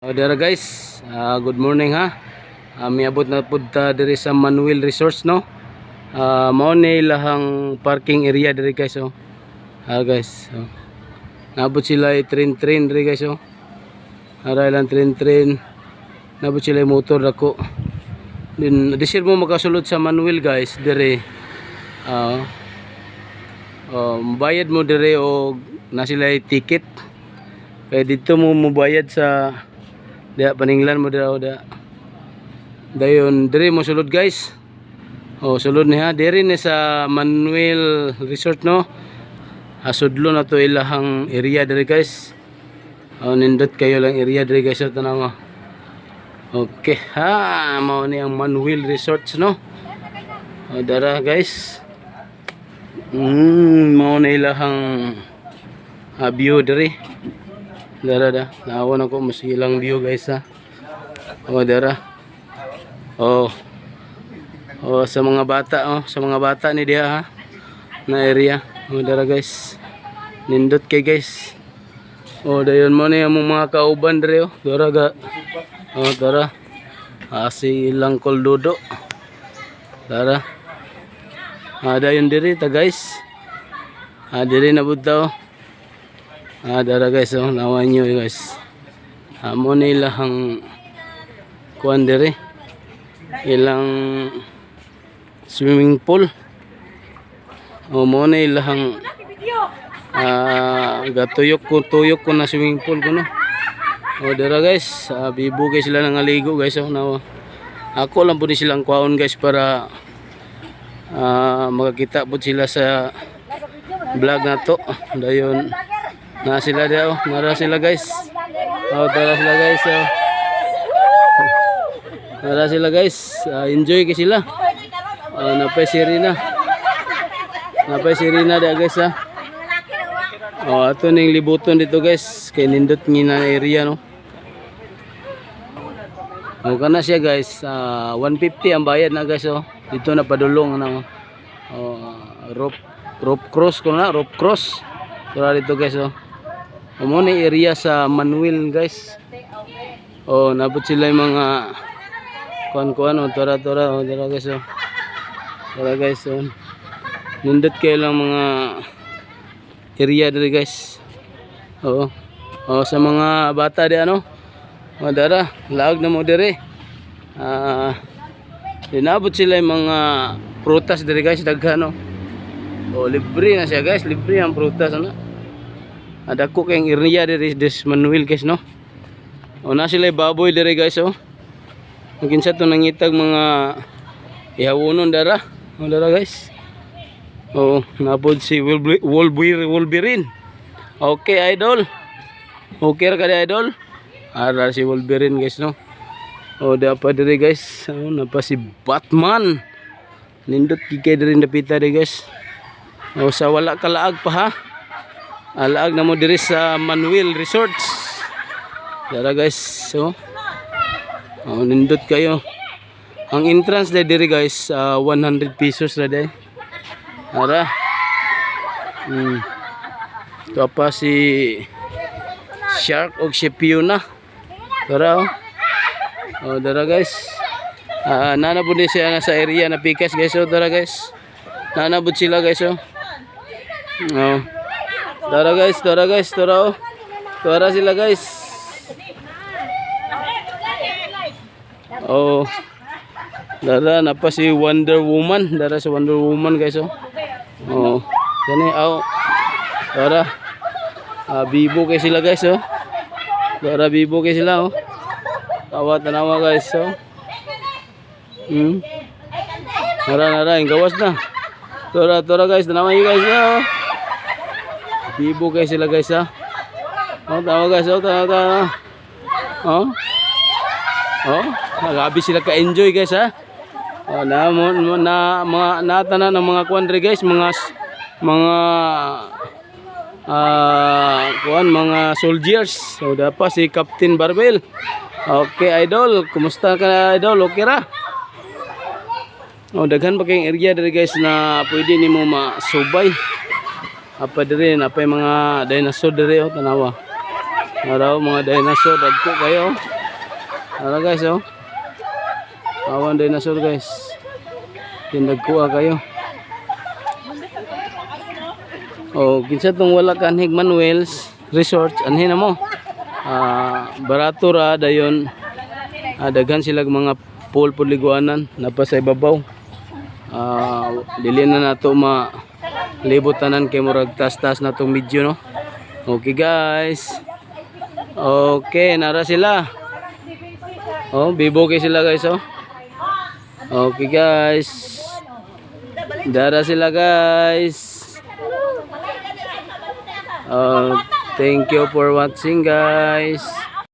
O dara guys, good morning ha. Miabot na pud ta diri sa Manuel Resorts, no. Mao ni ilahang parking area diri, guys, oh. Ah guys, oh. Naabot sila ay train train diri, guys, oh. Ara ilang train train. Naabot sila ay motor dako. Din disir mo makasulod sa Manuel, guys, diri. Ah. Oh, bayad mo diri og na sila ay ticket. Kaya dito mo mobayad sa diya, paninglan mo dira da. Dayon diri mo sulod, guys. Oh, sulod niya diri ni sa Manuel Resort, no. Asudlo na to ilahang area diri, guys. Oh, nindot kayo lang area diri, guys, sa tanawa. Okay, ha, mao ni ang Manuel Resorts, no. Oh, dara guys. Mao na ilahang view diri. Dara da. Naawa na ko mas ilang view, guys, ha. Oh, dara. Oh. Oh, sa mga bata, oh, sa mga bata ni diha ha. Na area. Oh, dara guys. Nindot kay, guys. Oh, dayon mo ni among mga kauban diri, oh. Dara ga. Oh, dara. Ah, si ilang koldudo. Dara. Ah, dayon diri ta, guys. Ah, diri na pud ta, oh. Ah, dara guys, oh, nawan nyo guys. Ah, mo ni ilahang kuan diri. Ilang swimming pool. Oh, mo ni ilahang gatuyok ko tuyok ko na swimming pool ko, no. Oh, dara guys, bibo kay sila nang aligo, guys, oh, nawa. Ako lang po ni silang kwaon, guys, para makakita po sila sa vlog na to. Dayon na sila daw, nara sila, guys. Oh, tara sila, guys. Oh. Nara sila, guys. Enjoy kay sila. Oh, napay sirena. Napay sirena da, guys, ha. Oh, ato ning libuton dito, guys. Kay nindot ni na area, no. Oh, kana siya, guys. 150 ang bayad na, guys, oh. Dito na padulong na, oh. Oh, rope rope cross ko na, rope cross. Tara dito, guys, oh. Mo ni area sa Manuel, guys. Oh, nabot sila yung mga kuan-kuan, oh, tara tara, oh, tara guys, oh. Tara guys, oh. Nindot kayo lang mga area diri, guys. Oo. Oh, sa mga bata di ano. Mga dara, laag na mo diri. Dinabot sila yung mga prutas diri, guys, daghan, no. Oh, libre na siya, guys, libre ang prutas ano. Ada ko kayong area diri des Manuel, guys, no. O na sila baboy diri, guys, oh. Mungkin sa to nangitag mga ihawonon dara. O dara, guys. Oh, napod si Wolverine, Wolverine. Okay, idol. Okay ra ka di, idol. Ara si Wolverine, guys, no. Oh, da pa diri, guys. Oh, napa si Batman. Nindot gid kay diri napita diri, guys. Oh, sa wala kalaag pa ha. Alaag na mo diri sa Manuel Resorts. Dara guys, so. Oh, nindot kayo. Ang entrance na diri, guys, 100 pesos na day. Ara. Ito pa si Shark og si Fiona. Dara oh. Oh, dara guys. Ah, nanabot din siya na sa area na pikas, guys. Oh, dara guys. Nanabot sila, guys, oh. Oh. Dara guys, dara guys, dara oh. Dara sila, guys. Oh. Dara napa si Wonder Woman, dara si Wonder Woman, guys, oh. Oh. Gani aw. Dara. Ah, bibo kay sila, guys, oh. Dara bibo kay sila, oh. Tawa tanawa, guys, oh. Nara nara, yung gawas na. Tora tora guys, tanawa niyo, guys, oh. Bibo kay sila, guys, ha. Oh, tawa guys, oh, tawa tawa. Oh. Oh, grabe sila ka-enjoy, guys, ha. Oh, na mo na mga natanan ng mga kuan diri, guys, mga kuan, mga soldiers. So dapat si Captain Barbell. Okay, idol, kumusta ka, idol? Okay ra? Oh, daghan pa kayong area diri, guys, na pwede nimo masubay. Apa diri napay mga dinosaur diri, oh, tanawa. Araw mga dinosaur dagko kayo. Ara guys, oh. Awan dinosaur, guys. Tindag kuha kayo. Oh, kinsa tong wala kanhig Manuel's Resort, anhin na mo. Ah, barato ra dayon. Ah, daghan sila mga pool pud liguanan napa sa ibabaw. Ah, dili na nato ma libot tanan kay murag tas-tas na tong medyo, no. Okay, guys. Okay, nara sila. Oh, bibo kay sila, guys, oh. Okay, guys. Dara sila, guys. Thank you for watching, guys.